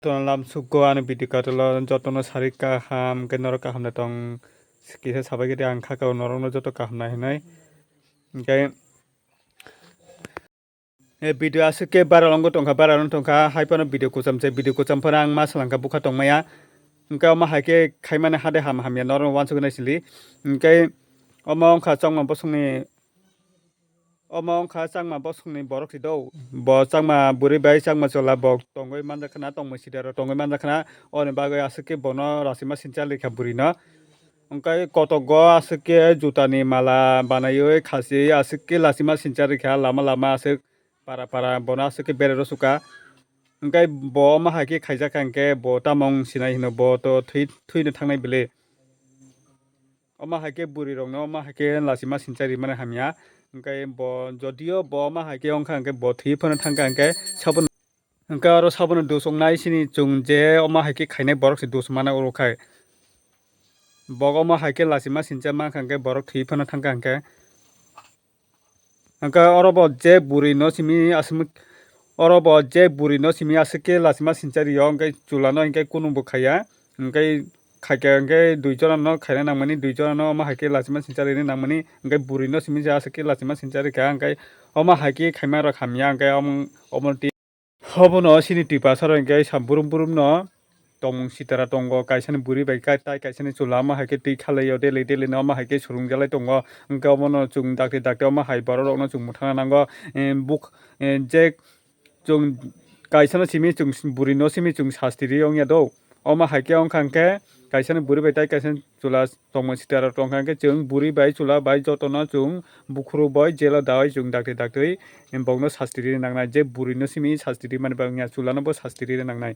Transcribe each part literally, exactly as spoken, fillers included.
Tono lam sugo ani video katolo jotono sari kaham, hwnkhe norok kaham da tong kisa sabai khe ang kha kao norokno joto kaham nai hinwi. Hwnkhe e video aswk khe viral wngwi tongkha, viral wngwi tongkha, hai phano video kwcham se, video kwcham phano ang ma swlangkha bukha tongmaya. Hwnkhe omo hai khe khaimani hade ham hamya norokno uansukgwi naisili. Hwnkhe omo wngkha chongma bosongni Omo wngkha changma bosongni borok si do. Bo changma bwrwi bai changma chwla bo tongwi manjak khna, tongmung sida rok tongwi manjak khna. Oni bagwi aswk khe bono lachima sincha rikha bwrwi no. Hwnkhe kotok go aswk khe juta ni mala banaiwi khasi aswk khe lachima sincha rikha lama lama aswk para para bono aswk khe bere rw suka. Hwnkhe bo omo hai khe khaijak kha hwnkhe bo tamo wng sinai hino bo to thwi, thwino thangnai bile. Omo hai khe bwrwi rokno omo hai khe lachima sincha rimani hamya. Hwnkhe bo jodio bo omo hai khe wngkha hwnkhe bo thwi phano thangkha hwnkhe sabo, hwnkhe oro sabono dos wngnai sini chwng je omo hai khe khainai borok se dos mana oro khai. Bo omo hai khe lachima sincha mankha hwnkhe borok thwi phano thangkha hwnkhe. Hwnkhe oro bo je bwrwi no simi aswk, oro bo je bwrwi no simi aswk khe lachima sincha rio, hwnkhe chwla no hwnkhe kunu bo khaiya, hwnkhe khaikha hwnkhe dui jona no khaina nangmani, dui jona no omo hai khe lachima sincha rini nangmani, hwnkhe bwrwi no simi je aswk khe lachima sincha rikha, hwnkhe omo hai khe khaima rok hamya, hwnkhe omo, omo twi. Obono chini Tiprasa rok hwnkhe sam brum brum no tongmung sitara tongo, kaisani bwrwi bai kai-, tai kaisani chwla omo hai khe twi khalaio, daily daily no omo hai khe surungjalai tongo. Hwnkhe omono chwng dakti dakti omo hai borok rokno chwng mwthangna nango. Em, buk-, em, je chwng kaisano simi chwng bwrwi no simi chwng sasti ri wngya do. Omo hai khe wngkha hwnkhe kaisani bwrwi bai tai kaisani chwla tongmung sitara tongkha hwnkhe chwng bwrwi bai chwla bai jotono chwng bukhuru bai jela dawai chwng dakti dakti bokno sasti rina nangnai, je bwrwino simi sasti rimani bagwi ya chwlano bo sasti rina nangnai.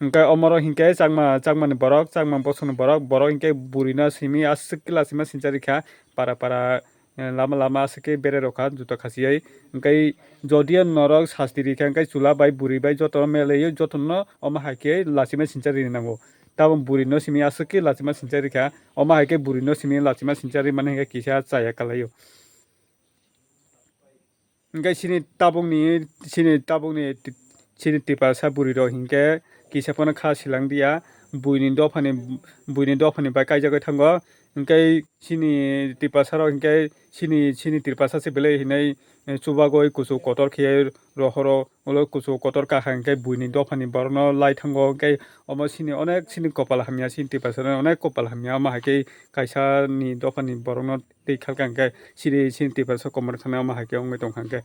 Hwnkhe omoro hinkhe chakma, chakmani borok, chakma bosongni borok, borok hinkhe bwrwino simi aswk khe lachima sincha rikha para para, eh, lama lama aswk khe bere rokha juta khasiwi. Hwnkhe jodio norok sasti rikha hwnkhe chwla bai bwrwi bai jotono meleio jotono omo hai khe lachima sincha rini nango. Tabuk bwrwi no simi aswk khe lachima sincha rikha, omo hai khe bwrwi no simi lachima sincha rimani hinkhe kisa chaya kalaio. Hinkhe chini tabukni, chini tabukni, chini Tiprasa bwrwi rok hinkhe kisa phano kha silang diya, buini dophani, buini dophani bai kaijagwi thango. Hinkhe chini Tiprasa rok hinkhe chini, chini Tiprasa se belai hinwi, eh, chubagwi kuchuk kotor khe rohoro. Ulo kuchuk kotor kaham hwnkhe buini dophani borokno lai thango, hwnkhe omo chini onek chini kopal hamya, chini Tiprasani onek kopal hamya, omo hai khe kaisa ni dophani borokno twi khalka hwnkhe chini, chini Tiprasa komorok thani omo hai khe wngwi tongkha hwnkhe.